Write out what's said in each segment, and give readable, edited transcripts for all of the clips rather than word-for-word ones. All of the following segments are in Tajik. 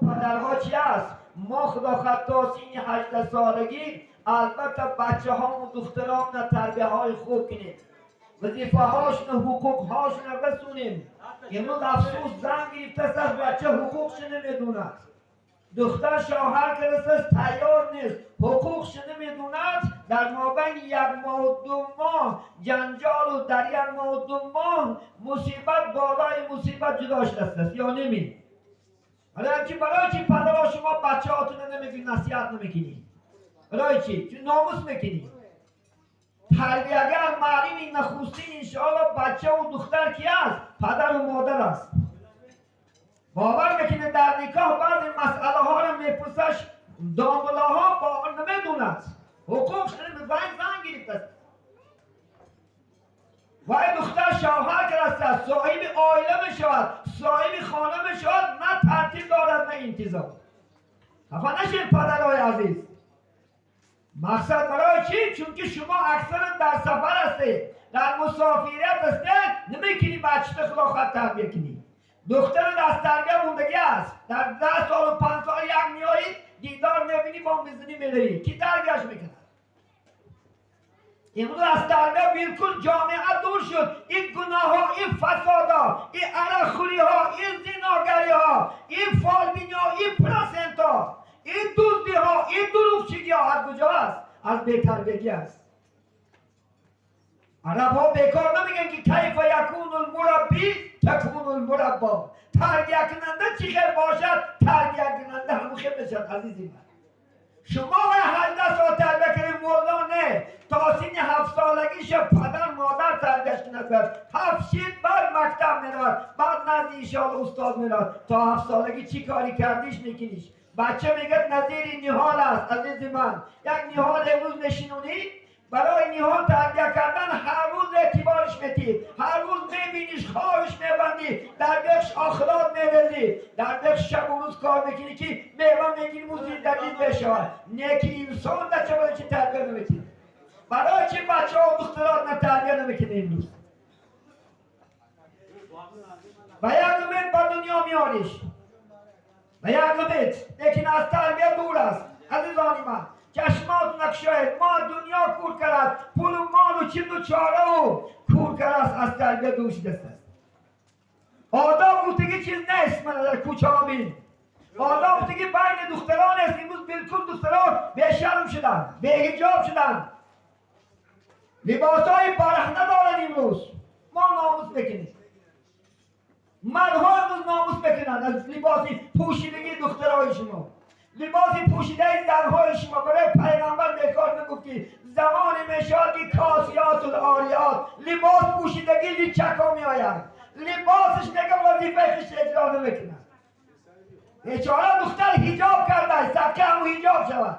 падарҳо чи аст? Мо худо хоҳад то синни 18 солагӣ албатта бачаҳому духтаронна тарбияҳои хуб кунем, вазифаҳошона, ҳуқуқҳошона расонем. Имрӯз, афсӯс, зан гирифтааст, бача ҳуқуқша намедонад. Духтар шавҳар кардааст, тайёр нест, ҳуқуқша намедонад. Дар мобайни як моҳу 2 моҳ ҷанҷолу дар як моҳу 2 моҳ мусибат болои мусибат ҷудо шудааст ё неми? Ҳалоки барои чи падаро шумо бачаҳотона намегӯӣ, насиҳат намекунӣ? Барои чи? Чун номус мекунӣ. Тарбиягар, маълими нахустин, иншоалло, бачаву духтар ки аст? Падару модар аст. Бовар мекунед, дар никоҳ баъзе масъалаҳоро мепурсаш, домулоҳо бовар намедонад, ҳуқуқ вай зан гирифтааст, вай духтар шавҳар кардааст, соҳиби оила мешавад, соҳиби хона мешавад, на тартиб дорад, на интизом. Хафа нашед, падарои азиз. Мақсад барои чӣ? Чунки шумо аксаран дар сафар ҳастед, дар мусофират ҳастед, намекунӣ бачата худо хоҳад тарбия кунӣ. Духтарат аз тарбия мондагӣ аст. Дар 10 солу 5 сол як меоед, дидор мебинӣ, бо мизанӣ, меравӣ. Кӣ тарбияш мекунад? Имрӯз аз тарбия билкул ҷомеа дур шуд. Ин гуноҳҳо, ин фасодҳо, ин арақхӯриҳо, ин зиногариҳо, ин фолбиниҳо, ин процентҳо, ин дуздиҳо, ин дурӯғчигиҳо аз куҷо аст? Аз бетарбиягӣ аст. Арабҳо бекор намегӯянд, ки كيف يكون المربي تكون المربى. Тарбиякунанда чӣ хел бошад, тарбиякунанда ҳамун хел мешавад. Азизи ман, шумо вай 18 сол тарбия кунед, мулло не, то синни 7 солагиша падар модар тарбияш кунад. 7 шид, баъд мактаб меравад, баъд назди, иншоалло, устод меравад. То 7 солагӣ чӣ кори кардиш, мекуниш. Бача, мегӯяд, назири ниҳол аст. Азизи ман, як ниҳол имрӯз мешинонӣ, барои ниҳол тарбия кардан ҳар рӯз эътибориш метӣ, ҳар рӯз мебиниш, хориш мебандӣ, дар бехш охирот мерезӣ, дар бехш шабу рӯз кор мекунӣ, ки мева мегирму зиндагӣ мешавад. Неки инсон дача барои чи тарбия намекунӣ? Барои чи бачаҳо, духтарот на тарбия намекунӣ? Имрӯз ба як умед ба дунё меориш, ба як умед, лекин аз тарбия дур аст. Азизони ман, чашмот накушоед. Мо дунё кур кард, пулу молу чизу чораву кур кард, аз тарбия дур шудааст. Одоб гуфтагӣ чиз нест. Мана дар кӯчаҳо бин, одоб гуфтагӣ байни духтарон нест. Имрӯз билкул духтарон бешарм шуданд, беҳиҷоб шуданд, либосҳои бараҳна доранд. Имрӯз мо номус мекунем, мардҳо имрӯз номус мекунанд аз либоси пӯшидагии духтарои шумо, либоси пӯшидаи занҳои шумо. Барои пайғамбар бекор нагуфт, ки замоне мешавад, ки كاسيات عاريات, либос пӯшидагӣ личако меояд. Либосаш, мега, вазифаи хеш иҷро намекунад. Бечора духтар ҳиҷоб карда, садқа ҳаму ҳиҷоб шавад.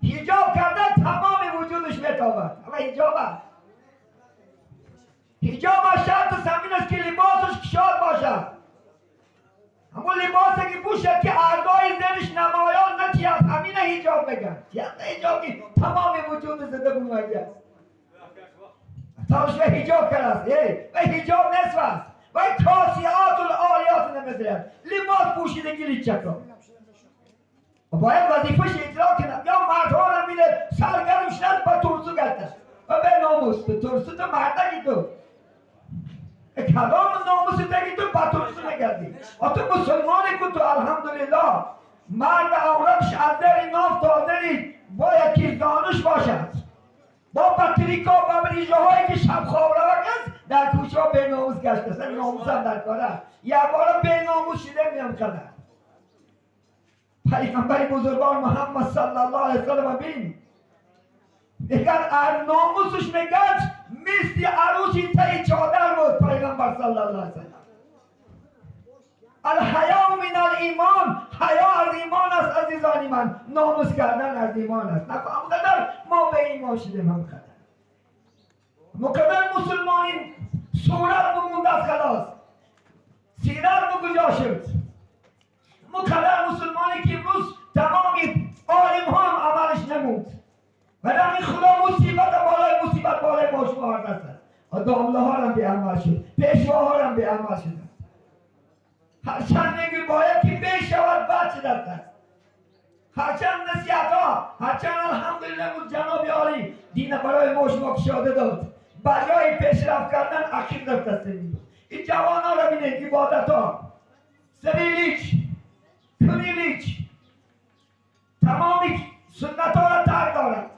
Ҳиҷоб карда, тамоми вуҷудаш метобад, ама ҳиҷоб аст. Ҳиҷоб аз шарту самин аст, ки либосаш кушод бошад, ҳамон либосе ки пӯшад, ки аъзои зериш намоён натиҳад, ҳамина ҳиҷоб мегӯянд. Чиаста ҳиҷоб, ки тамоми вуҷуди зада бумагӣ аст? Тавш ва ҳиҷоб кардааст, ва ҳиҷоб нест аст, вай كاسيات عاريات намезирад, либос пӯшидагӣ личако бояд вазифаш иҷро кунад. Ё мардҳоро бинед, саргарм шудад, ба турсу гашташ ва беномус. Ту турсу, ту мардаги, ту калом номуси таги, ту ба турсу мегардӣ. А ту мусулмоне ку, ту, алҳамдулиллоҳ, мард авратш аз зери ноф то зери бояд ки зонуш бошад. Бо патрико, ба брижаҳое ки шабхобравак аст, дар кӯчаҳо беномус гаштааст. Номусам дар кор аст. Якбора беномус шуда меам қадар. Пайғамбари бузургвор Муҳаммад саллаллоҳу алайҳи васаллам бин, мегӯяд, ар номусаш, мегӯяд, мисли арӯси таи чодар буд пайғамбар саллаллоҳу алайҳи васаллам. الحياء من الإيمان, ҳаё аз имон аст. Азизони ман, номус кардан аз имон аст. Ҳамқадар мо ба имон шудем, ҳамқадар муқадар мусулмонин сурат бимондааст, халос, сират бикуҷо шуд? Муқадар мусулмоне ки имрӯз тамоми олимҳо ҳам амалаш намуд. Барои худо мусибата болои мусибат болои мо шумо овардааст. Домлаҳорам беамал шуд, пешвоҳорам беамал шуданд. هرچند میگوی باید که بشود بچه در دست، هرچند نصیحت ها، هرچند الحمدلله جناب عالی دین برای ما شما کشاده داد، بجای پیشرفت کردن عقیم رفت است. این جوان ها را بینید، عبادت ها سریلیچ کنیلیچ تمامی سنت ها را ترک دارد.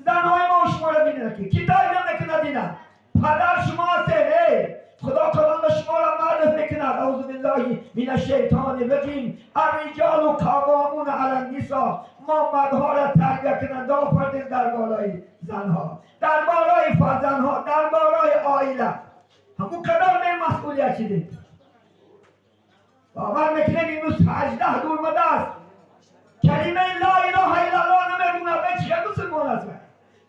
زنهای ما شما را بینید که کتاب نمیکند، دینه پدر شما هستید، خدا قرآن شما را معرف میکند. اعوذ بالله من الشیطان الرجیم، الرجال قوامون علی النساء. ما مردها را تربیت کننده آفریدیم در بالای زنها، در بالای فرزندها، در بالای عائله. همون قدر به مسئولیت شدید. باور میکنید امروز 18 دور مده است، کلمه لا اله الا الله نمیدونه، به چه مسلمان است؟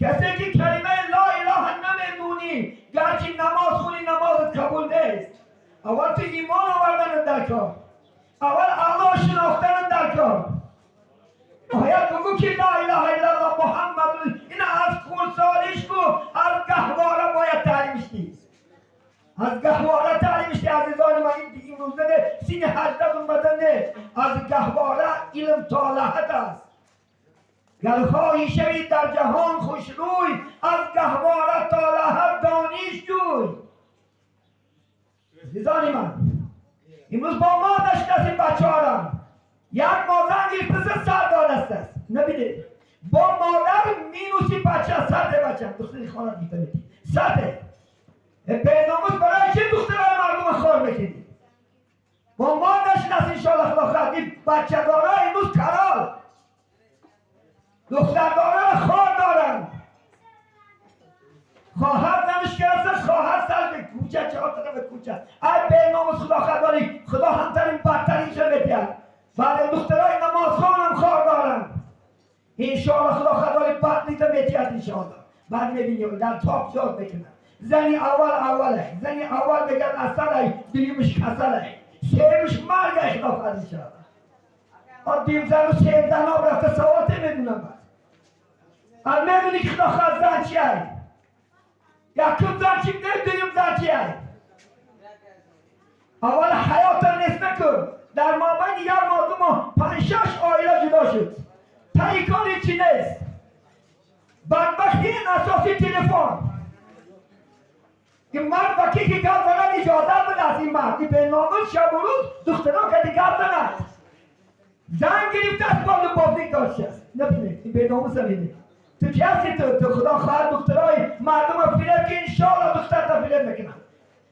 کسی که کلمه لا اله نمیدونی، گرچه نماز خونی نمازت قبول نیست. اول تو ایمان آوردن در کار، اول الله شناختن در کار. باید بگو که لا اله الا الله محمد. این از خردسالیش کو، از گهواره باید تعلیمش دید، از گهواره تعلیمش دید. عزیزان من این امروزه نه سین 18 اومده نه، از گهواره علم طالعت است. گر خواهی شوی در جهان خوشروی، از گهواره تا لحد دانش جوی. عزیزان من امروز با ما نشناسیم بچه ها، یک مادر گرفته سر دادست است، نبینید با مادر مینوسی بچه سر بچه دختری خانه میتونید سر به ناموس برای چه دخترای مردم خور میکنید؟ با ما نشناسیم انشاءالله خدا خواهد. این بچه دارا امروز کرال دختر دارا خار دارن، خواهر زنش گرفته، خواهر سر به کوچه، چهار طرف کوچه. ای به ناموس خدا خداری، خدا همترین بدترین شو میدهد. بعد دخترای نمازخوان هم خار دارن، انشاءالله خدا خداری بد نیده میتید انشاءالله. بعد میبینیم در تاپ جاد میکنن. زنی اول اوله، زنی اول بگن اصله، دیمش کسله، سیمش مرگه خدا خدا انشاءالله. آ دیم زن و سیم زن ها رفته سوات میدونم. بعد میدونی که خدا خدا زن چیه؟ یکم زن چی نه، دویم زن چیه؟ اول حیات نیست نکن. در مابین یک ماه دو ماه 5-6 عائله جدا شد. تایکان چی نیست. بدبختی این اساسی تلفن. این مرد با کی که گپ زند اجازه بده از این مرد، این به ناموس شب و روز دخترها که گپ زند. زن گرفته از بالا بافلیک داشته است. نبینید این به ناموس نبینید. تو کی هستی تو؟ خدا خواهد دخترای مردم فریب که انشاءالله دختر تا فریب میکنن،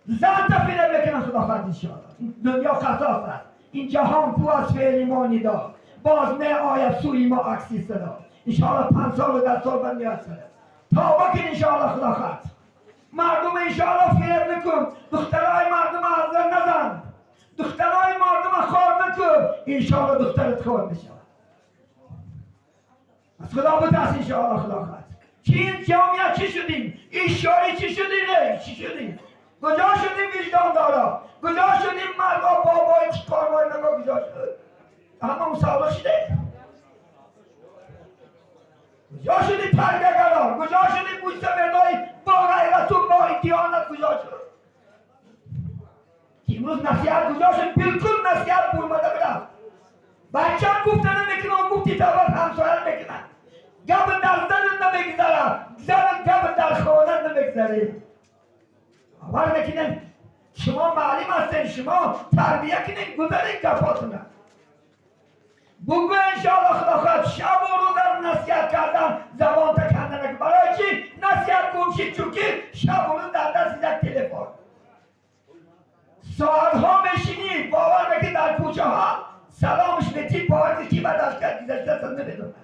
زن تا فریب میکنن. خدا خواهد انشاءالله. دنیا قصاص است، این جهان کو از فعل ما ندا، باز می آید سوی ما عکسی صدا. انشاءالله 5 سال و 10 سال بند میاد سره تا بکن انشاءالله خدا خواهد. مردم انشاءالله فریب نکن، دخترای مردم از نزن، دخترای مردم خار نکن، انشاءالله دخترت خار میشود. از خدا بترس انشاءالله خدا خواهد. چی این جامعه چی شدیم؟ این شایی چی شدیم؟ چی شدیم؟ کجا شدیم وجدان دارا؟ کجا شدیم مردا بابای چی کار نگاه کجا شد؟ همه مسابقه شده؟ کجا شدیم تربیه‌گران؟ کجا شدیم مجتمع‌های با غیرت و با دیانت؟ کجا شد؟ امروز نصیحت کجا شد؟ بالکل نصیحت برمده برفت. بچه هم گفته نمیکنه، گفتی تا بعد همسایه میکنن. گپ در زن نمیگذره، زن گپ در خانه نمیگذره. اول میکنن شما معلم هستین، شما تربیه کنین، گذارین گپاتونه. بگو انشاءالله خدا خواهد شب و روز نصیحت کردن زبان تکندن. برای چی نصیحت گمشید؟ چون که شب و روز در دست یک تلفن ساعتها میشینی، باور میکنی در کوچه ها سلامش میتی، باور کی بعد از کرد گذشته اصلا نمیدونم،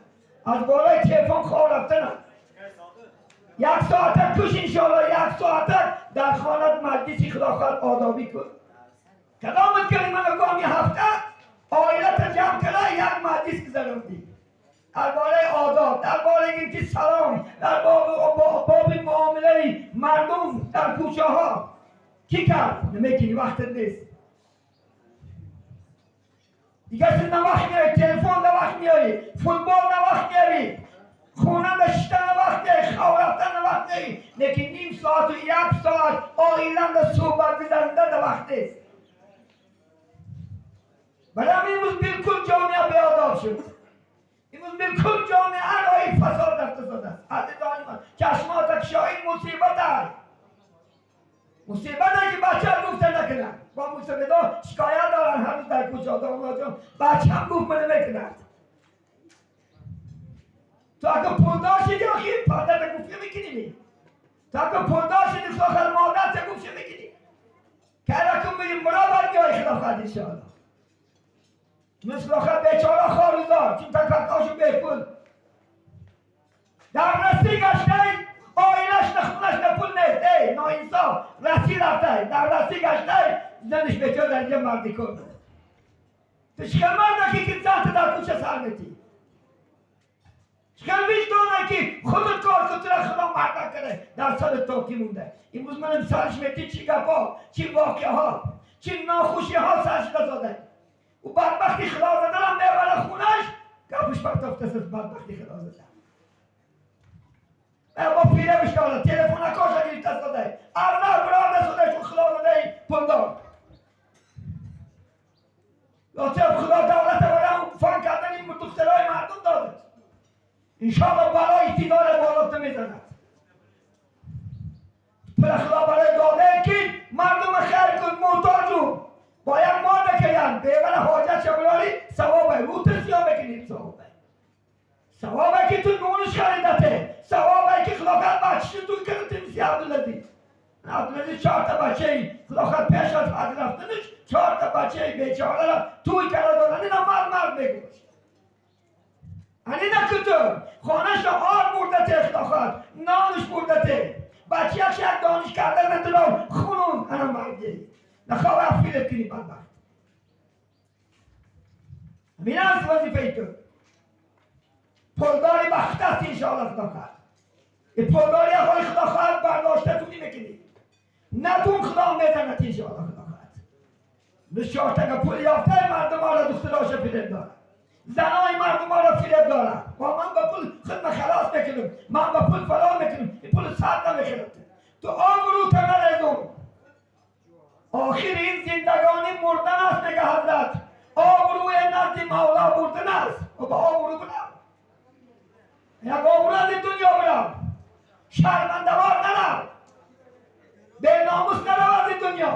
از بالای تلفن خواه رفتنم. یک ساعت کش انشاءالله، یک ساعت در خانت مجلسی خدا خواهد آدابی کن. کلامت کردی من گوام یه هفته عائلت جمع کرده یک مجلس گذراندی درباره آداب، درباره اینکه سلام، در باب معامله مردم در کوچه ها. کی کرد؟ نمیکنی، وقتت نیست دیگه. نه وقت میاری تلفن، نه وقت میاری فوتبال، نه وقت میاری Хона нишиштан вақт не, хоб рафтан вақт не, лекин ним соату як соат оиланда суҳбат гузаронда вақт нест. Барои ҳамин имрӯз билкул ҷомеа беодоб шуд. Имрӯз билкул ҷомеа роҳи фасод рафта истодааст. Азизони ман, чашмота кушои, мусибат аст. Мусибат аст, ки бача гуфта накунад. Бо мусибато шикоят доранд ҳар рӯз дар кӯча: домоҷон, бачам гуфт мана мекунад. Ту агар пулдор шидӣ, охи падарта гуфта мекунӣ? Ту агар пулдор шидӣ, худо модарта гуфта мекунӣ? Кайракун мегӣ муро баргиёи худо хоҳад, иншоалло. Мисли охир бечора хорузор, чун такакошу бепул дар расӣ гаштай, оилаш на хунаш на пул нест. Эй ноинсоф, расӣ рафтай, дар расӣ гаштай, заниш бечора дар инҷа мардикор. Ту чӣ мардаки, ки занта дар кӯча сар метӣ? Чӣ виҷдоне, ки худат кор кун, тура худо мардак карда, дар сарат токи монда. Имрӯз манам сарш метӣ, чӣ гапҳо, чӣ воқеаҳо, чӣ нохушиҳо сар шуда зода. Ӯ бадбахти худозадарам мебара хунаш, гапш партофтаст. Бадбахти худозада бо фиребш дорад, телефонакоша гирифта сода, арна бирорда сода, чун худозадаи пулдор. Лотиф худо давлата барам фан кардани духтарои мардум додад. Иншоалло балои иқтидора болота мезанад. Пула худо барои додае, ки мардума хайр кун, муҳтоҷу бояд мода каян бевара ҳоҷат шабулори савобе рӯта сиё мекунӣ, савобе, савобе, ки ту нониш харидате, савобе, ки худо бачиши ту кардати, мисли Абдулазиз. Абдулазиз чорта бачаи худо пеш аз ҳаҷ рафтанаш чорта бачаи бечораро туй карда додан. Ина мард мард мегӯшт. Ани накуту хонаша ор бурдате, худо хоҳад нониш бурдате, бачаяш як дониш карда натуро хунун. Ана марди нахоҳ афилет кунӣ, бадбахт. Ҳамин аст вазифаи ту. Пулдори бахт аст, иншоалло худо хоҳад. Пулдори ҳои худо хоҳад бардошта ту намекунӣ, натун худо мезанад, иншоалло худо хоҳад. Чортага пул ёфтаи мардуморо, духтароша фиреб дорад, занои мардуморо фиреб дорад. Ва ман ба пул худма халос мекунам, ман ба пул фалон мекунам. Ин пули сар намехӯрад. Ту обрӯта нарезун. Охири ин зиндагонӣ мурдан аст, мега ҳазрат. Обрӯи назди мавло бурдан аст. Ба обрӯ бирав, як обрӯ аз ин дунё бирав, шармандавор нарав, беномус нарав аз ин дунё.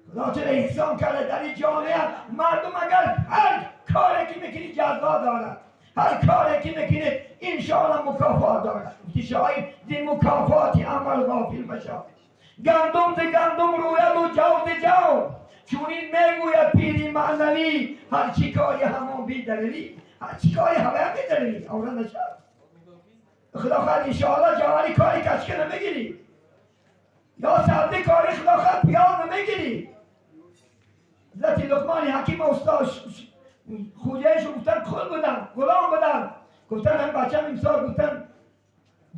Худо чаро эҳсон карда дар ин ҷомеа мардум, агар ҳар коре ки мекунӣ, ҷазо дорад, ҳар коре ки мекунед, иншоалло мукофот дорад. Гуфти шоир: зин мукофоти амал ғофил машав. Гандум зи гандум рӯяду ҷав зи ҷав, чунин мегӯяд пири маънавӣ. Ҳар чӣ кори ҳамон бидаравӣ, ҳар чӣ кори ҳавая медаравӣ, овра нашав. Худо хоҳад, иншоалло ҷавари кори кашка намегирӣ ё сабзи кори, худо хоҳад, пиёз намегирӣ. Ҳазрати Луқмони Ҳаким устод хуҷаишо гуфтан, қул будам, ғулом будам. Гуфтан ҳам бачам имсол, гуфтан,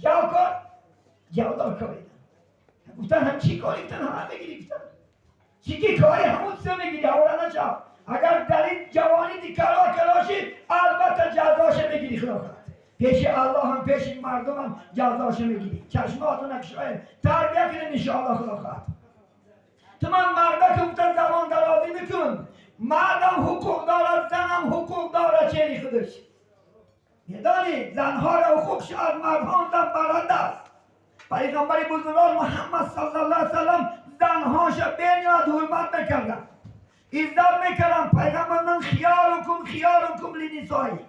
ҷав кор, ҷавдор коридам. Гуфтан ҳам чӣ кори? Гуфтан ҳама мегирӣ. Гуфтан чӣ ки кори, ҳамон чиза мегирӣ, ҳавора нашав. Агар дар ин ҷавонӣ дикаро калошӣ, албатта ҷазоша мегирӣ, худо хоҳад, пеши Аллоҳ ҳам, пеши мардум ҳам ҷазоша мегирӣ. Чашмоту накушоем, тарбия кунем, иншоалло худо хоҳад. Ту ман марда ки гуфтан забон дарозӣ мекун. Мардам ҳуқуқ дорад, занам ҳуқуқ дорад чери худаш. Медонӣ, занҳоро ҳуқуқш аз мардҳон зан баранда аст. Пайғамбари бузургвор Муҳаммад саллаллоҳу алайҳи васаллам занҳоша бениҳоят ҳурмат мекарданд, иззат мекарданд. Пайғамбар ман خياركم خياركم لنسائه.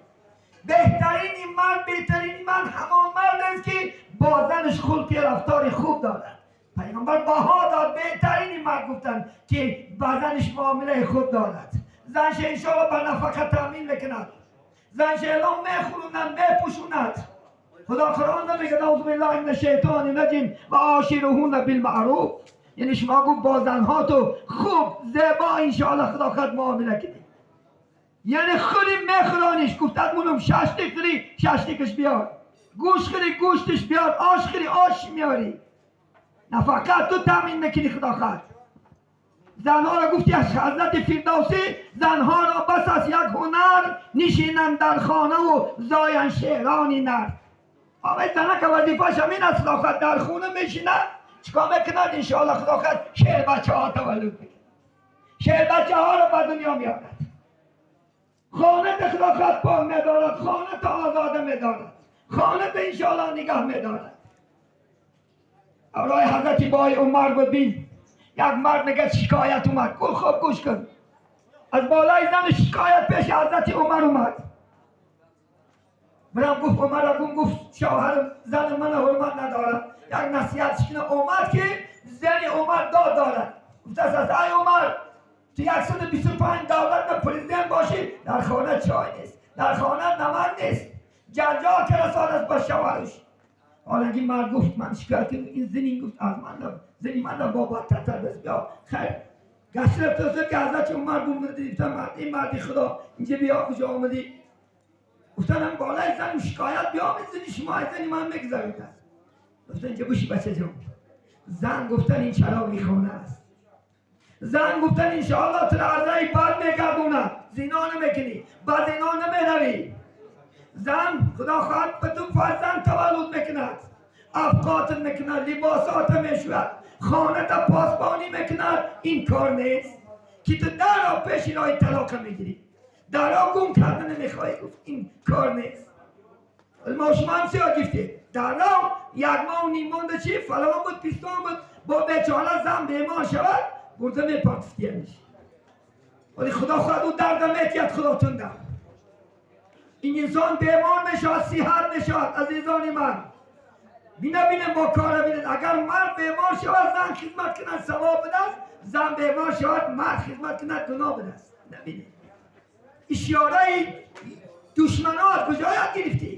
беҳтарини мард, беҳтарини мард ҳамон мард аст, ки бо занаш хулқи рафтори хуб дорад. Пайғамбар баҳо дод, беҳтарини мард гуфтанд, ки ба занаш муомилаи хуб дорад. Занша иншоалло ба нафақа таъмин мекунад, занша эълон мехӯронад, мепӯшонад. Худо Қуръон намегӯяд: أعوذ بالله من الشیطان الرجیم وعاشروهن بالمعروف. یعنی شما گفت با زنها تو خوب زیبا انشاءالله خدا خود معامله کنی، یعنی خودی میخورانیش. گفتد مونم ششتی خری، ششتیکش بیار، گوش خری، گوشتش بیار، آش خری، آش میاری، نفقه تو تامین میکنی خدا خواهد. Занҳоро гуфти ҳазрати Фирдавсӣ: занҳоро бас аст як ҳунар, нишинанд дар хонаву зоянд шерони нар. Овай занака вазифааш ҳамин аст, худо дар хона мешинад, чикор мекунад? Иншоалло худо шер бачаҳо таваллуд мекунад, шер бачаҳоро ба дунё меорад, хона худо пок медорад, хона озода медорад, хона иншоалло нигоҳ медорад. Аврои ҳазрати бой Умар буд, бин, як мард мегӯяд, шикоят омад. Гуфт: хуб, гӯш кун. Аз болои зану шикоят пеши ҳазрати Умар омад. Бирам, гуфт, Умара гум, гуфт, шавҳарам зани мана ҳурмат надорад. Як насиҳат шикина омад, ки зани Умар дод дорад. Гуфтааст: ай Умар, ту 125 давлат президент бошӣ, дар хона чой нест, дар хона намак нест. Ҷанҷол карасонааст ба шавҳараш. Ҳоланги мард гуфт: ман шикоят ин зани, гуфт, аз ман зани ман бо бадтар бас биё. Хайр, гашт рафта, ки ҳазрати Умар гуфт: мард, ин марди худо, инҷа биё, куҷо омадӣ? Гуфтанам болои занам шикоят биёмед, зани шумо аз зани ман мегузарид аст. Гуфтан: инҷа буши, бачаҷон. Зан гуфтан ин чароғи хона аст. Зан гуфтан иншоалло туро аз раи бад мегардонад, зино намекунӣ, ба зино намеравӣ. Зан худо хоҳад ба ту фарзанд таваллуд мекунад, афқотат мекунад, либосота мешӯяд, хоната посбонӣ мекунад. Ин кор нест, ки ту даро пеши роҳи талоқа мегирӣ, даро гум карда намехоҳӣ. Гуфт: ин кор нест. Мо шумо ҳам сиё гифтед, даро як моҳу ним монда, чи фалон буд, пистон буд, бо бечора зан бемор шавад, бурда мепартифтияниш. Вале худо хоҳад ӯ дарда метиҳад, худотунда ин инсон бемор мешавад, сиҳат мешавад. Азизони ман, бина, бинем, бо кора бинед. Агар мард бемор шавад, зан хизмат кунад, савоб будааст. Зан бемор шавад, мард хизмат кунад, гуноҳ будааст. Набинед, ишораи душмано аз куҷо ёд гирифтӣ?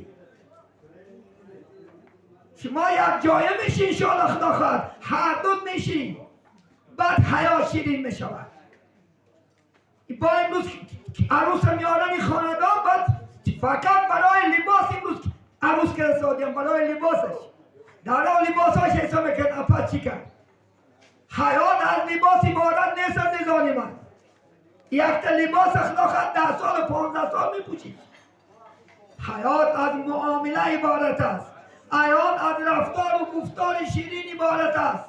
Шумо як ҷоя мешӣ, иншоалло худо хоҳад ҳар дуд мешӣ, баъд ҳаёт ширин мешавад. Бо имрӯз арӯса меорани хонадон, баъд фақат барои либос. Имрӯз арӯс карда, барои либосаш дар либосҳош ҳисоб мекард. Апа чӣ кард? Ҳаёт аз либос иборат нест, азизони ман. Якта либос худо хоҳад 10 солу 15 сол мепӯшид. Ҳаёт аз муомила иборат аст, ҳаёт аз рафтору гуфтори ширин иборат аст.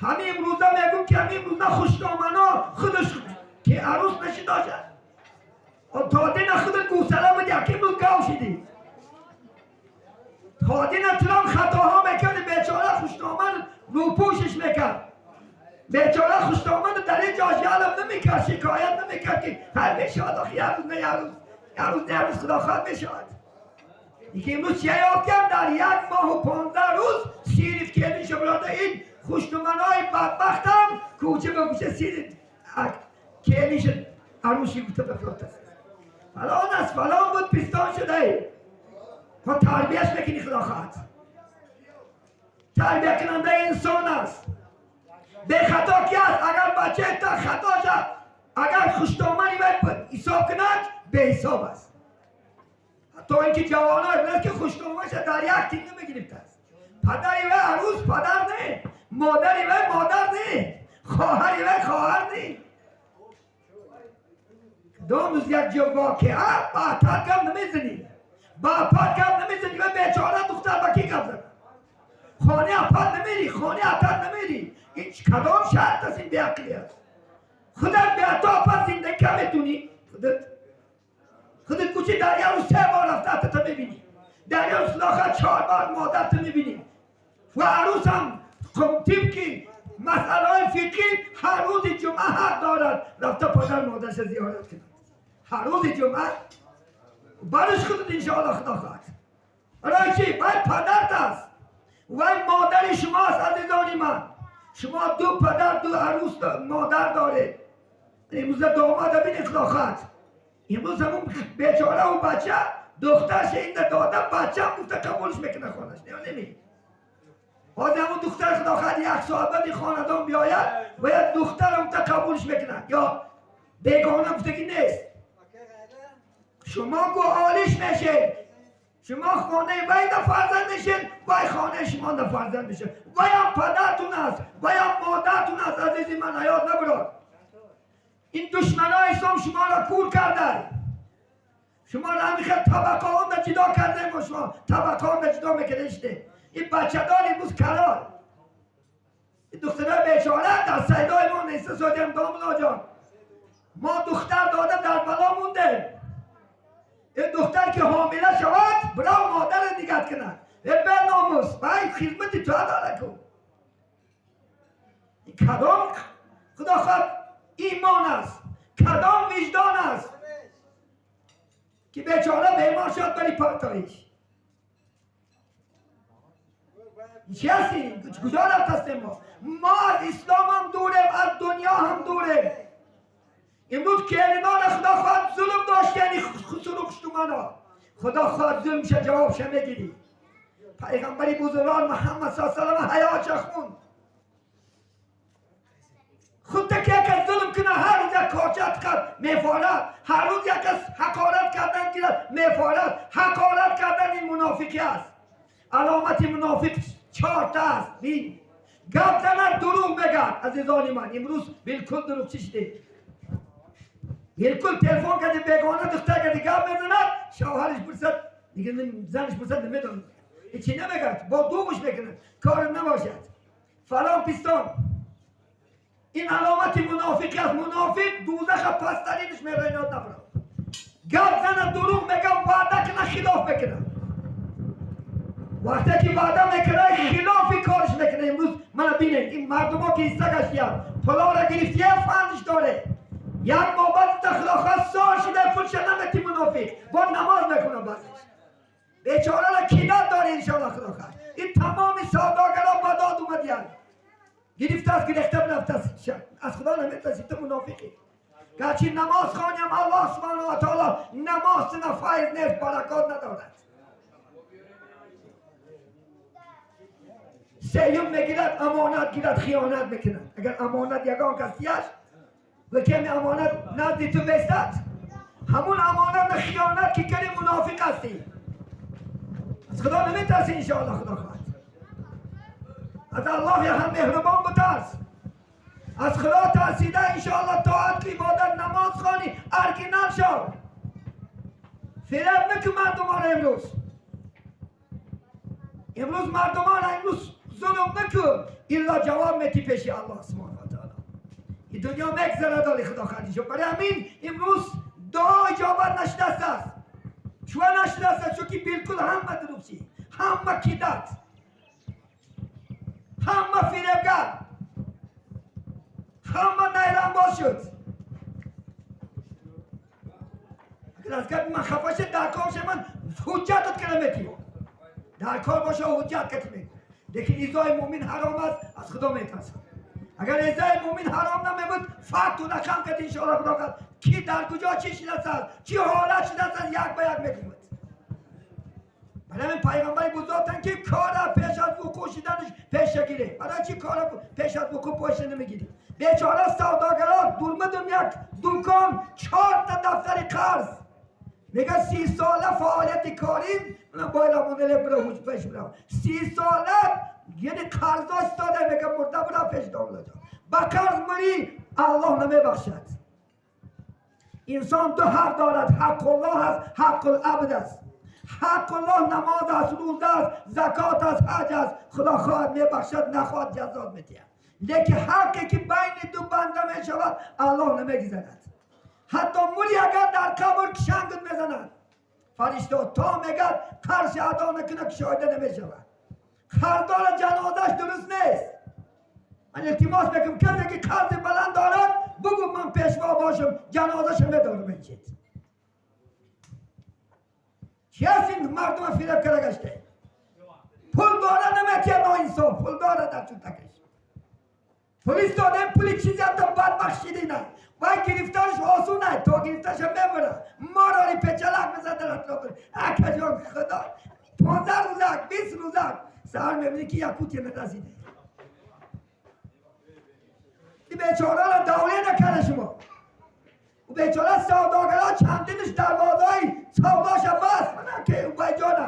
Ҳамин имрӯза мегӯм, ки ҳамин имрӯза хушдомано худаш ки арӯс нашидошад, то дина худат гӯсала буди, як имрӯз гав шидӣ. То дина турам хатоҳо мекарди, бечора хушдоман рӯпӯшиш мекард. Бечора хушдоман дар ин ҷош ялам намекард, шикоят намекард, ки ҳар мешавад, охи як рӯз не, як рӯз, як рӯз не, як рӯз худо хоҳад мешавад. Дике имрӯз чия ёфтям? Дар як моҳу 15 рӯз сири келиша бирода. Ин хушдуманои бадбахтам кӯча ба кӯча сири келиша арӯши гуфта бафротаст, фалон аст, фалон буд, пистон шудаи. Ҳо, тарбияш мекунӣ, худо хоҳад тарбиякунандаи инсон аст. Бехато ки аст? Агар бачаи та хато шад, агар хушдомани вай ҳисоб кунад, беҳисоб аст. То ин ки ҷавоно билад, ки хушдомаша дар як тин намегирифтааст. Падари вай арӯс падар не, модари вай модар не, хоҳари вай хоҳар не. Кадом рӯз як ҷо воқеа ба атар гап намезанӣ, ба апат гап намезанӣ. Ва бечора духтар ба кӣ гап зад? Хонаи апат намери, хонаи атар намери. Ин кадом шарт аст? Ин беақлӣ аст. Худат беато апат зиндагӣ метунӣ? Худат, худат кӯчи дар як рӯз се бор рафта атата мебинӣ, дар як рӯз худохоҳ чор бор модарта мебинӣ. Ва арӯсам тибқи масъалаҳои фиқҳӣ ҳар рӯзи ҷумъа ҳақ дорад рафта падар модарша зиёрат кунад. Ҳар рӯзи ҷумъа барш худат, иншоалло худо хоҳад. Барои чӣ? Вай падарт аст, вай модари шумост. Азизони ман, шумо ду падар, ду арӯс, модар доред. Имрӯза домода бинед, худо хоҳад имрӯз ҳамун бечораву бача духтарша инда дода, бачам гуфта қабулш мекунад хонаш, не неми? Ҳозир ҳамун духтар худо хоҳад як соат баъди хонадон биёяд, бояд духтарам гуфта қабулш мекунад ё бегона гуфтагӣ нест. Шумо гу олиш мешед. شما خانه وی نه فرزند میشین، وی خانه شما نه فرزند میشه. وی هم پدرتون است، وی هم مادرتون است. عزیزی من حیات نبرد. این دشمنای اسلام شما را کور کرده، شما را همین خیلی طبقه هم جدا کرده، ما شما طبقه هم جدا میکنشته. این بچه دار امروز کرار، این دخترای بیچاره در صیدای ما نیست. سادیم داملا جان، ما دختر داده در بلا مونده. این دختر که حامله شود برای مادر نگاه کند، این به ناموس باید خدمت تو داره کن. این کدام خدا خواهد ایمان است، کدام وجدان است که بیچاره بیمار شد بری پارتایش. چی هستی؟ کجا رفت هستیم ما؟ ما از اسلام هم دوریم، از دنیا هم دوریم. امروز کلمان خدا خواهد ظلم داشت، یعنی خسرو خشتومانا خدا خواهد ظلم شه جواب شه میگیری. پیغمبری بزرگان محمد صلی الله علیه و سلم حیا چه خون خود که یک ظلم کنه، هر روز یک کارچت کرد میفارد، هر روز یک از حقارت کردن گیرد میفارد. حقارت کردن این منافقی است. علامت منافق 4 تا است. بین گپ زند دروغ بگد. عزیزان من امروز بالکل دروغ چی شده؟ بالکل تلفن کرده بیگانه دختر کرده گپ میزند، شوهرش پرسد دیگه زنش پرسد نمیدونم هیچی نمیگد، با دوغش میکند کار نباشد فلان پیستان. این علامت منافقی است. منافق دوزخ پسترینش میره. نفرد گپ زند دروغ میگه، وعده کنه خلاف میکنه. وقتی که وعده میکنه خلافی کارش میکنه. امروز من بینید این مردم ها که ایسته گشتیم پلا را گرفتیه فندش داره، یک ماه بعد تخلاخه سال شده پولش نمیتی منافق با نماز میکنه. بعدش بیچاره را کینت داره انشاءالله خدا خواهد. این تمام سوداگرها بداد اومدین گرفته است، گرفته رفته است. از خدا نمیترسی تو منافقی. گرچه نماز خوانیم الله سبحانه و تعالی نماز نه فایز نیست، برکات ندارد. سیوم میگیرد امانت گیرد خیانت میکند. اگر امانت یگان کسیش و کمی امانت نزد تو بیستد، همون امانت خیانت که کردی منافق هستی، از خدا نمیترسی انشاءالله خدا خواهد. از الله هم مهربان بترس، از خدا ترسیده انشاءالله طاعت عبادت نماز خوانی ارگینال شو. فریب نکن مردمان امروز. امروز مردمان امروز ظلم نکن، الا جواب میتی پیشی الله سبحانه و تعالی. این دنیا میگذره داری خدا خواهد. برای همین امروز دعا اجابت نشده است. چون نشده است؟ چون که بالکل همه دروغچی، همه کیدت، همه فریبگر، همه نیرنگباز شد. اگر از گفت من خفه شد در کار شه، من حجتت کنم میتی در کار باشه حجت کتی میگو. لیکن ایزای مومن حرام است، از خدا میترسم. اگر ایزای مومن حرام نمیبود فقط و رقم کتی انشاءالله خدا کرد کی در کجا چی شده است، چی حالت شده است، یک به یک میگوید. برای همین پیغمبر بزرگتن که کار پیش از وقوع شدنش پیش گیره. برای چی کار پیش از وقوع پیش نمیگیری؟ بیچاره سوداگران دورمدم یک دکان 4 تا دفتر قرض میگه 30 ساله فعالیت کاری من باید مدل برو پیش برم. 30 ساله یعنی قرض داده میگه مرده برو پیش دولت. با قرض مری الله نمیبخشد. انسان دو حق دارد، حق الله است، حق العبد است. حق الله نماز است، روزه است، زکات است، حج است. خدا خواهد میبخشد، نخواهد جزا میدهد. لیکن حقی که بین دو بنده میشود الله نمیگذرد. حتی مولی اگر در قبر کشنگت میزند فرشته تا میگه قرض ادا نکنه کشایده نمیشود. خردار جنازش درست نیست. من التماس میکنم کسی که قرض بلند دارد بگو من پیشوا باشم جنازش میدارم. این چیز چی هست؟ این مردم فریب کرده گشته. پول داره نمیتیه ناانصاف، پول داره در چون تکش پلیس داده پولی چیزی هم تا بدبخت شیدی نه باید گرفتارش آسونه، تا گرفتارش هم میبره ما را پیچلک میزد در اطراف. اکا جان خدا 15 روزک 20 روزک سهر میبینی که یکوتی نرسیده. این بیچاره را دوله نکنه شما. و بیچاره سوداگرها چندینش دروازه‌ای Савдоша бас мана ки Убайҷона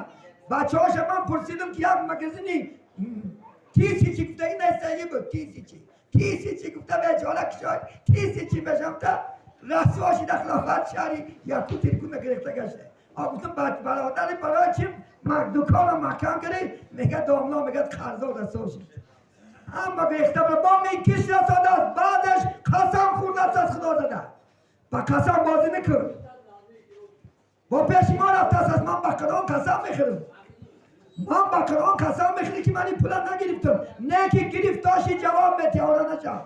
бачаҳоша ман пурсидам, ки як магазини тисячи гуфта, ин настаи буд, тисячи тисячи гуфта, бечора кишой тисячи бешамта расво шида. Хилофат шаҳри яку тиркуна гирифта гашта. А гуфтам, бародари, барои чи дуконам маҳкам кардӣ? Мегӯяд, домло мегӯяд, қарзо расво шид, ҳама гирифта бо мекиш расодааст. Баъдаш қасам хӯрдааст, аз Худо зада. Ба қасам бозӣ накун, бо пеши мо рафтааст. Аз ман ба Қуръон қасам мехӯрам, ман ба Қуръон қасам мехӯрӣ, ки ман ин пула нагирифтам. Не ки гирифтоши, ҷавоб метиёра нашав.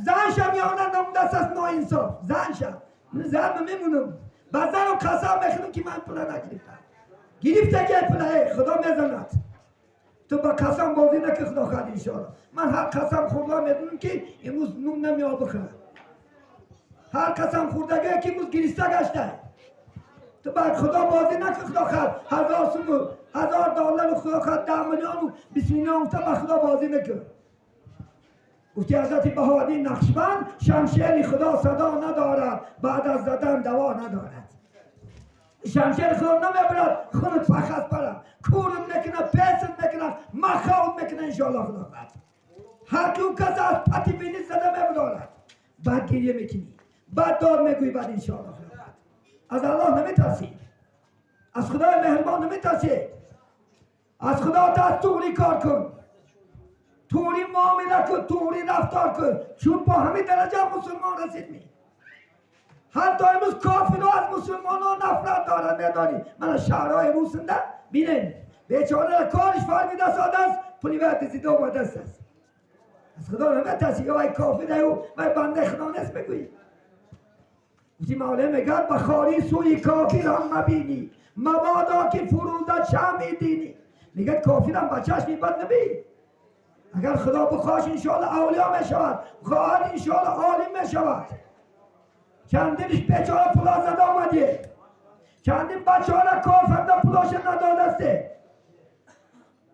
Заншам ёна намудааст, аз ноинсоф заншам зан мемонам. Ба занам қасам мехӯрам, ки ман пула нагирифтам. Гирифтаги пула, Худо мезанад. Ту ба қасам бозӣ накун. Худо хоҳад, иншоалло. Ман ҳар қасам хӯрда медонам, ки имрӯз нун намеоb бихӯрам. Ҳар қасам хӯрдагие, ки имрӯз гириста гашта. Ту ба Худо бозӣ накун. Худо хоҳад, 1000 суму 1000 доллару, Худо хоҳад, 10 миллиону 20 миллион гуфта, ба Худо бозӣ накун. Гуфти ҳазрати Баҳоуддин Нақшбанд: «Шамшери Худо садо надорад, баъд аз задан даво надорад». Шамшери Худо намебарад, хунут пахас барад, курут мекунад, песут мекунад, махаут мекунад. Иншоалло, Худо хоҳад, ҳар ки ӯ кас аз пати бини зада мебудорад. Баъд гирья мекунӣ, баъд дод мегӯӣ, баъд, иншоалло, Худо хоҳад. Аз Аллоҳ наметарсӣ, аз Худои меҳрубон наметарсӣ. Аз Худо тарс, туғри кор кун, туғри муомила кун, туғри рафтор кун. Чун бо ҳамин дараҷа мусулмон расид ми ҳатто имрӯз кофиро аз мусулмонон нафрат дорад. Медонӣ, мана шаҳрҳои русинда бинен, бечора кориш фармида содааст, пули вай дизида омадааст. Аст, аз Худо наметарсӣ. Ё вай кофираю вай бандаи Худо нест, мегӯӣ. Гуфти мавле мегӯяд: «Ба хорӣ сӯи кофирам мабинӣ, мабодо ки фурӯзад шамъи динӣ». Мегӯяд, кофирам ба чашми бад набин. Агар Худо бихоҳад, иншоалло, авлиё мешавад, хоҳад, иншоалло, олим мешавад. Чандиниш бечора пула зада омадӣ, чандин бачаҳора кор фарда, пулоша надодасте.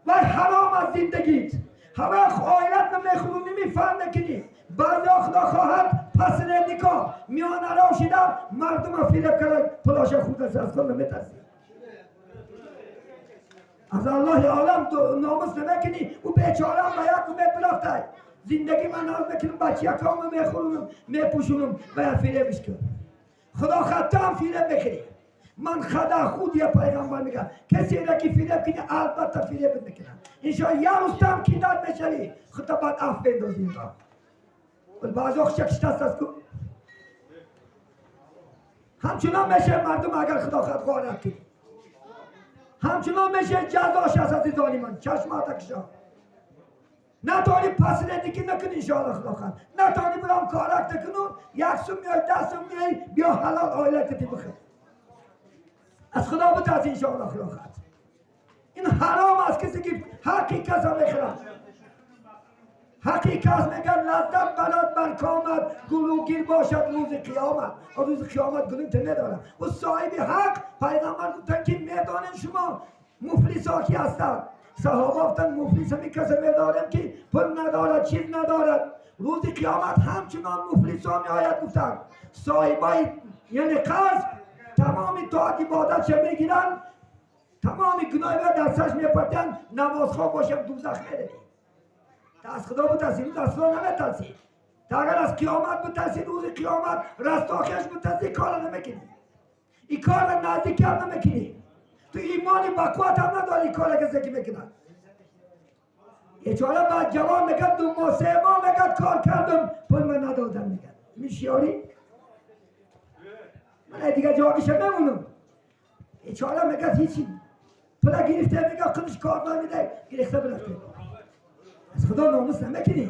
Вай ҳаром аз зиндагит, ҳама оилат намехӯру намефаҳм мекунӣ. Баъзеҳо, Худо хоҳад, посредник о миёнаро шида, мардума фиреб карда, пулоша хӯрдаст. Аз Худо наметарсӣ, аз Аллоҳи олам номус намекунӣ. Ӯ бечорам ба як умед бирафтай, зиндагӣ ман наз мекунам, бачиякому мехӯрунам, мепӯшунам. Ва фиребиш кун, Худо хаттам фиреб мехӯрӣ. Ман хада худ я пайғамбар мегӯяд, касеро ки фиреб кунӣ, албатта фиреб мекунад. Иншоалло, як рӯз там кидат мешавӣ, худо баъд аф бендозӣ. Баъзеҳо хушакшитаст аст ку, ҳамчунон мешавад мардум. Агар Худо хад ғорат кунӣ, ҳамчунон мешавад ҷазош аст. Азизони ман, чашмата кушо. Натавонӣ посредник ӣ накунӣ, иншоалло, Худо хоҳад, натавонӣ бирам корак накуну, як сум меои, 10 сум меои, биё ҳалол оилатати бихӯр. Аз Худо битарс, иншоалло, Худо хоҳад. Ин ҳаром аст, касе ки ҳаққи каса мехӯрад, ҳаққи кас. Мегӯяд: «Лаззат барад бар комат, гулӯгир бошад рӯзи қиёмат». Рӯзи қиёмат гулӯта медорад ӯ соҳиби ҳақ. Пайғамбар гуфтанд, ки медонед шумо муфлисо ки ҳастанд? Саҳоба гуфтанд: «Муфлис ҳамин касе медорем, ки пул надорад, чиз надорад». Рӯзи қиёмат ҳамчунон муфлисо меояд, гуфтанд, соҳибои, яъне қарз. Тамоми тоат ибодатша мегиранд, тамоми гуноҳи дар сарш мепартиянд. Намозхон бошам, дузах меравӣ. Аз Худо битарсӣ, рӯз аз Худо наметарсӣ. Та агар аз қиёмат битарсӣ, рӯзи қиёмат растохеш битарсӣ, кора намекунӣ, ин кора наздикиам намекунӣ. Ту имони бақувват ҳам надорӣ. Кора касе ки мекунад, бечора баъд ҷавон мегӯяд: 2 моҳ, 3 моҳ, мегӯяд, кор кардам, пул ман надодам. Мегӯяд, мишиёрӣ ман дигар ҷоиша мемонам. Бечора мегӯяд, ҳичи пула гирифта, мегӯяд, худаш кор намеда, гирифта бирафта. Аз Худо номус намекунӣ,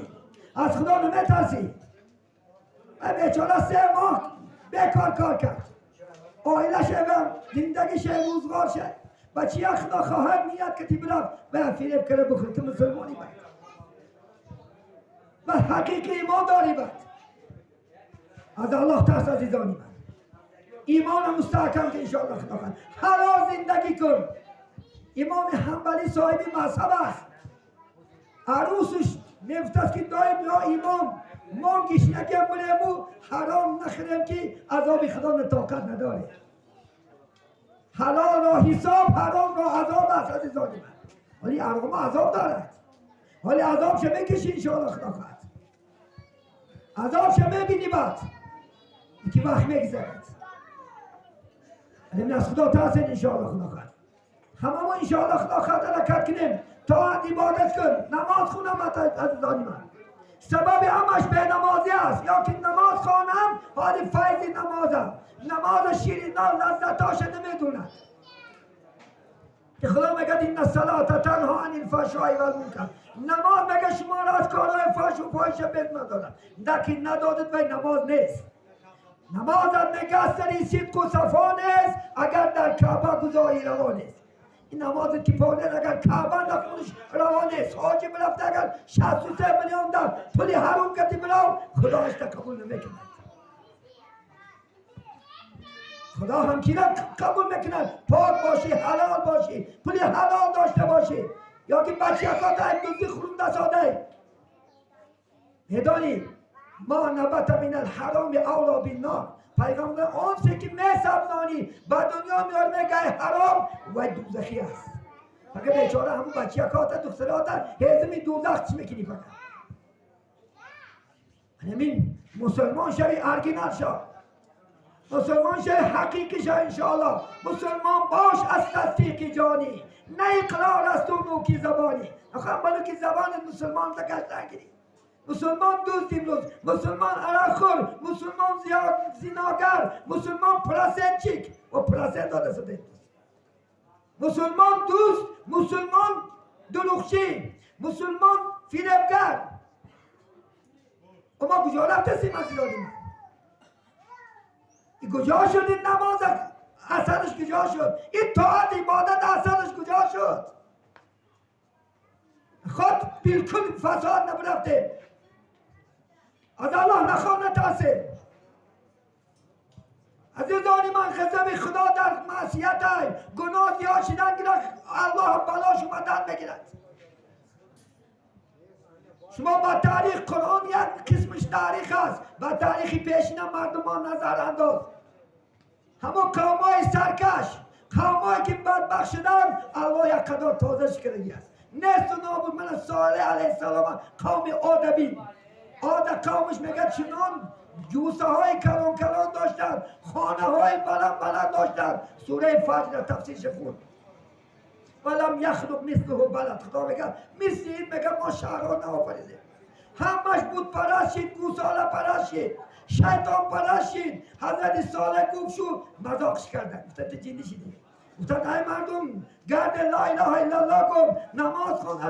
аз Худо наметарсӣ. Бечора 3 моҳ бекор кор кард, оила шавам, зиндагӣ ше, рӯзгор ше, бачия, Худо хоҳад, ният кати бирафт ва фиреб карда бихӯр. Ту мусулмонӣ бад ва ҳақиқи имон дорӣ, бад аз Аллоҳ тарс. Азизони ман, имона мустаҳкам ки, иншоалло, Худо хоҳад, ҳалол зиндагӣ кун. Имоми Ҳанбалӣ соҳиби мазҳаб аст. Арӯсаш мегуфтааст, ки доим: «Ё имом, мо гишнагиам бурему ҳаром нахӯрем, ки азоби Худо тоқат надорем». حلال را حساب، حرام را عذاب است عزیزان من. ولی حرام عذاب دارد، ولی عذاب چه میکشی انشاءالله خدا خواهد، عذاب چه میبینی بعد که وقت میگذرد. از خدا ترسید انشاءالله خدا خواهد. همه انشاءالله خدا خواهد حرکت کنیم، طاعت عبادت کن، نماز خونم عزیزان من. سبب همش به نمازی است، یا که نماز خوانم حال فیض نمازم، نماز شیرین لذتاش نمیدوند. که خدا میگه ان الصلاة تنها عن الفحشاء والمنکر، نماز میگه شما را از کارهای فحش و فاحشه بد ندارد، لکن ندادد و نماز نیست. نمازت میگه از سری صدق و صفا نیست، اگر در کعبه گذاری روا نیست. این نمازت که پانه اگر کعبه نخونش روا نیست. حاجی برفته اگر 63 میلیون در پولی حروم کتی برو، خداش قبول نمیکند. خدا هم کی را قبول میکند؟ پاک باشی، حلال باشی، پولی حلال داشته باشی، یا که بچه ها تا دوزی خورنده ساده. میدانی ما نبت من الحرام اولا بالنار، پیغمبر آن چه که میسبزانی به دنیا میار میگه حرام و دوزخی است. فقط بیچاره همون بچه ها تا دخترها تا هزمی دوزخ چی میکنی؟ فقط همین مسلمان شوی ارگینال شو، مسلمان شوی حقیقی شو انشاءالله. مسلمان باش از تصدیق جانی، نه اقرار از تو نوکی زبانی. نخواهم بلو که زبان مسلمان تکش نگیری. مسلمان دوست امروز، مسلمان عرق، مسلمان زیناگر، مسلمان پرسنچیک و پرسن داده شده. مسلمان دوست، مسلمان دروغچی، مسلمان فریبگر. اما کجا رفته عزیزان من؟ کجا شد این نماز؟ اثرش کجا شد؟ این طاعت عبادت اثرش کجا شد؟ خود بالکل فساد نبرفته. از الله نخواه نترسه. عزیزان من غضب خدا در معصیت های گناه زیاد شدن گیرد، الله بلاش اومدن بگیرد. شما با تاریخ قرآن یک قسمش تاریخ است، با تاریخ پیشین مردمان نظر انداز. همون قومای سرکش، قومایی که بدبخت شدن، الله یک قدر تازه کرده است. نیست و نابود. من صالح علیه السلام قوم آدبی، آد قومش میگه چنان جوسه های کلان کلان داشتن، خانه های بلند بلند داشتن. سوره فجر تفسیرش خون. ولم یخلق مثله بلد. خدا میگه مثل این میگه ما شهرها نآفریدیم. همش بود پرست شد، گوساله پرست شد، شیطان پرست شد. حضرت صالح گفت شو مذاقش کردن، گفتن تو جنی شدی. گفتن ای مردم گرد لا اله الا الله گفت، نماز خوند.